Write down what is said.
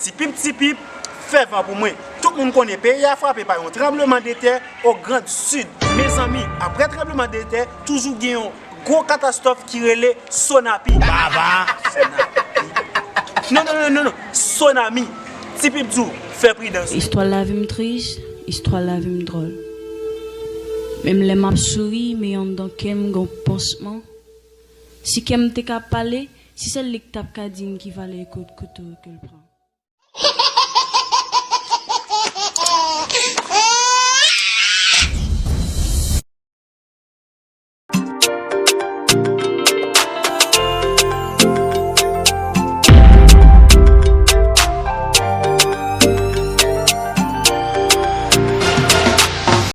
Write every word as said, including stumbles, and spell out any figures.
Tipip, tipip, fè van pou mwen. Tout moun konnen peyi a frape pa yon tranblemanntè o Grand Sud. Mezanmi, apre tranblemanntè, toujou gen yon gwo katastwòf ki rele Sonapi. Baba! Sonapi. Non, non, non, non, non. Sonami. Tipip di w, fè pridans. Istwa lavi m tris, istwa lavi m dwòl. Menm lè m ap souri, men anndan kè m gen yon pansman. Si kè m te ka pale, si sèl li k t ap ka di m ki valè kout kouto ke l pran.